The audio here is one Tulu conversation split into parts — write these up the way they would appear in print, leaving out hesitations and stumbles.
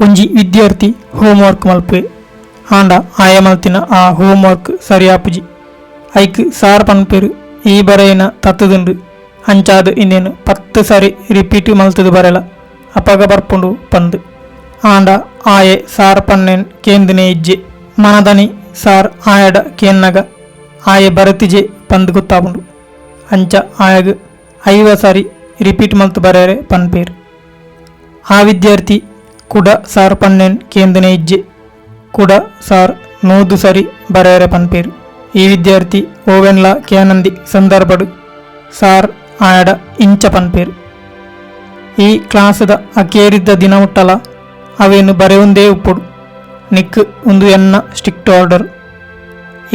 ಒಂಜಿ ವಿದ್ಯಾರ್ಥಿ ಹೋಮ್ವರ್ಕ್ ಮಲ್ಪುವೆ. ಆಂಡ ಆಯೆ ಮಲ್ತಿನ ಆ ಹೋಮ್ವರ್ಕ್ ಸರಿಯಾಪುಜಿ. ಐಕ್ ಸಾರ್ ಪನ್ಪೆರ್, ಈ ಬರೆಯಿನ ತತ್ತುದುಂಡು, ಅಂಚಾದ್ ಇಂದೆನ್ 10 ಸರಿ ರಿಪೀಟ್ ಮಲ್ತುದು ಬರೆಲ, ಅಪಗ ಬರ್ಪುಂಡು ಪಂದ್. ಆಂಡ ಆಯೆ ಸಾರ್ ಪನ್ನೆನ್ ಕೇಂದಿನೇ ಇಜ್ಜೆ. ಮನದನಿ ಸಾರ್ ಆಯಡ ಕೇನ್ನಗ ಆಯೆ ಬರೆತಿಜೆ ಪಂದ್ ಗೊತ್ತಾಪುಂಡು. ಅಂಚ ಆಯಗ್ 50 ಸರಿ ರಿಪೀಟ್ ಮಲ್ತ್ ಬರೆಯರೆ ಪನ್ಪೆರ್. ಆ ವಿದ್ಯಾರ್ಥಿ ಕುಡ ಸಾರ್ ಪನ್ನೆನ್ ಕೇಂದಿನೇ ಇಜ್ಜೆ. ಕುಡ ಸಾರ್ 100 ಸರಿ ಬರೆಯರೆ ಪನ್ಪೆರ್. ಈ ವಿದ್ಯಾರ್ಥಿ ಓವೆನ್ಲ ಕೇನಂದಿ ಸಂದರ್ಭಡ್ ಸಾರ್ ಆಯಡ ಇಂಚ ಪನ್ಪೆರ್, ಈ ಕ್ಲಾಸ್ದ ಅಕೇರಿದ ದಿನ ಮುಟ್ಟಲ ಅವೇನು ಬರೆಯುಂದೇ ಉಪ್ಪುಡು ನಿಕ್ಕ್, ಉಂದು ಎನ್ನ ಸ್ಟ್ರಿಕ್ಟ್ ಆರ್ಡರ್,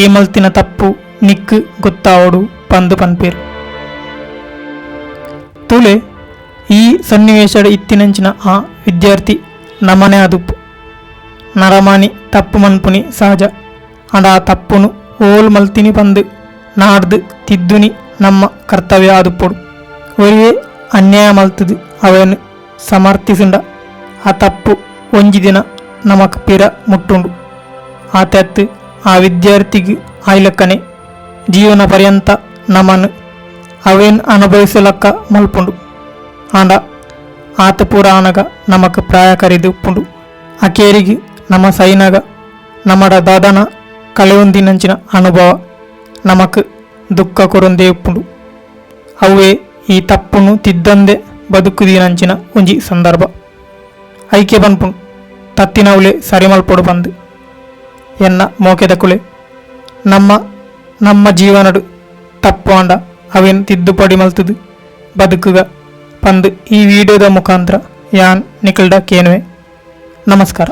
ಈ ಮಲ್ತಿನ ತಪ್ಪು ನಿಕ್ಕ್ ಗೊತ್ತಾವೊಡು ಪಂದ್ ಪನ್ಪೆರ್. ತೂಲೆ, ಈ ಸನ್ನಿವೇಶಡ್ ಇತ್ತಿನಂಚಿನ ಆ ವಿದ್ಯಾರ್ಥಿ ನಮನೆ ಆದುಪ್ಪು. ನರಮಾನಿ ತಪ್ಪು ಮನ್ಪುನಿ ಸಹಜ. ಆಂಡ ಆ ತಪ್ಪುನು ಓಲ್ ಮಲ್ತಿನಿ ಪಂದ್ ನಾಡ್ದ್ ತಿದ್ದುನಿ ನಮ್ಮ ಕರ್ತವ್ಯ ಆದುಪ್ಪೊಡು. ಒರಿಯೇ ಅನ್ಯಾಯ ಮಲ್ತುದು ಅವೆನ್ ಸಮರ್ಥಿಸುಂಡ ಆ ತಪ್ಪು ಒಂಜಿ ದಿನ ನಮಕ್ ಪಿರ ಮುಟ್ಟುಂಡು. ಆತೆತ್ ಆ ವಿದ್ಯಾರ್ಥಿಗ್ ಆಯ್ಲಕ್ಕನೆ ಜೀವನ ಪರ್ಯಂತ ನಮನ್ ಅವೆನ್ ಅನುಭವಿಸಲಕ್ಕ ಮಲ್ಪುಂಡು. ಆಂಡ ಆತ ಪೂರ ಆನಗ ನಮಕ್ ಪ್ರಾಯ ಕರಿದ್ ಉಪ್ಪುಂಡು. ಅಕೇರಿಗ್ ನಮ ಸೈನಗ ನಮಡ ದಾದನ ಕಳೆಯೊಂದಿನಂಚಿನ ಅನುಭವ ನಮಕ್ ದುಃಖ ಕೊರೊಂದೇ ಉಪ್ಪುಂಡು. ಅವ್ವೇ ಈ ತಪ್ಪುನು ತಿದ್ದಂದೆ ಬದುಕುದಿನಂಚಿನ ಒಂಜಿ ಸಂದರ್ಭ. ಐಕೆ ಪನ್ಪುಂಡು, ತತ್ತಿನವುಲೆ ಸರಿ ಮಲ್ಪೊಡು ಪಂದ್. ಎನ್ನ ಮೋಕೆದಕುಲೆ, ನಮ್ಮ ನಮ್ಮ ಜೀವನಡು ತಪ್ಪು ಆಂಡ ಅವೆನ್ ತಿದ್ದುಪಡಿ ಮಲ್ತುದು ಬದುಕುಗ ಪಂದ್ ಈ ವಿಡಿಯೋದ ಮುಖಾಂತರ ಯಾನ್ ನಿಕಲ್ಡ ಕೇನುವೆ. ನಮಸ್ಕಾರ.